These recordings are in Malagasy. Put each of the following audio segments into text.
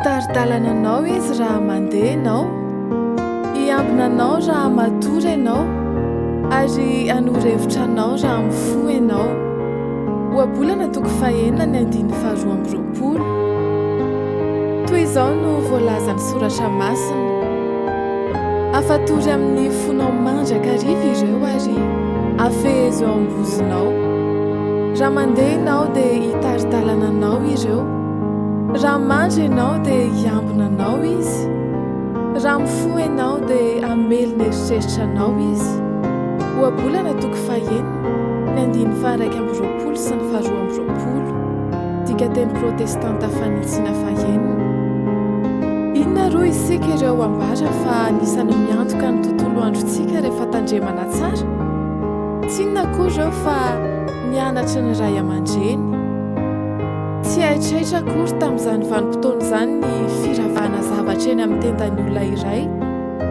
Hitari-dalana anao izy raha mandeha ianao, hiambina anao raha matory ianao, ary hanoro hevitra anao raha mifoha ianao. Ohabolana toko fahenina ny andininy faharoa amby 20. Toy izao no voalazan'ny Soratra Masina, Afatory amin'ny fonao mandrakariva ireo ary afehezo eo am-bozonao. Raha mandeha ianao dia hitari-dalana anao ireo. Raha mandry ianao dia hiambina anao izy. Raha mifoha ianao dia hamely ny eritreritra anao izy. Ohabolana toko fahenina, ny andininy faha-21 sy ny faha-22. Dikanteny Protestanta Fanitsiana fahenina. Inona ary hoy isika ireo ambara fa anisan'ny miantoka ny tontolo androntsika rehefa tandremana tsara? Tsy inona akory ireo fa ny anatry ny ray aman-dreny. Tsy haitraitra akory tamin'izany vanim-potoana izany ny firavahana zavatra eny amin'ny tendan'ny olona iray,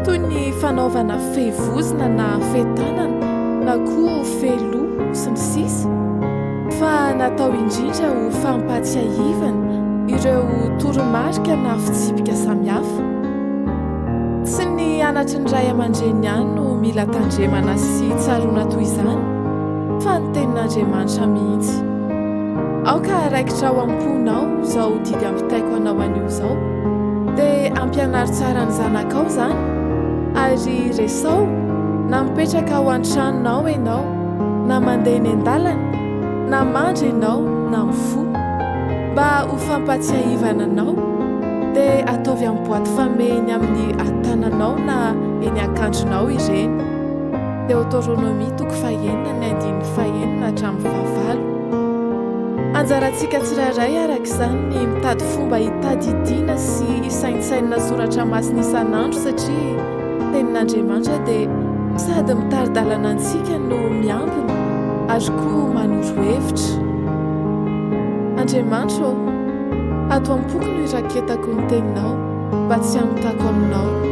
toy ny fanaovana fehy vozona na fehy tanana na koa fehy loha, sy ny sisa Fa natao indrindra ho fampahatsiahivana ireo toromarika na fitsipika samihafa. Tsy ny anatry ny ray aman-dreny ihany no mila tandremana sy tsaroana toy izany, fa ny Tenin'Andriamanitra mihitsy. Aoka haraikitra ao am-ponao izao didy ampitaiko anao anio izao, dia ampianaro tsara ny zanakao izany, ary resaho na mipetraka ao an-tranonao ianao, na mandeha eny an-dalana, na mandry ianao na mifoha. Mba ho fampahatsiahivana anao, dia ataovy amin'ny boaty famehiny amin'ny tananao na eny an-kandrinao ireny. Deotoronomia toko fahenina ny andininy fahenina hatramin'ny fahavalo. Anjarantsika tsirairay araka izany ny mitady fomba hitadidiana sy hisaintsainina soratra masina isan'andro satria Tenin'Andriamanitra dia sady mitari-dalana antsika no miambina ary koa manoro hevitra. Andriamanitra ô, ato am-poko no iraketako ny Teninao mba tsy hanotako aminao.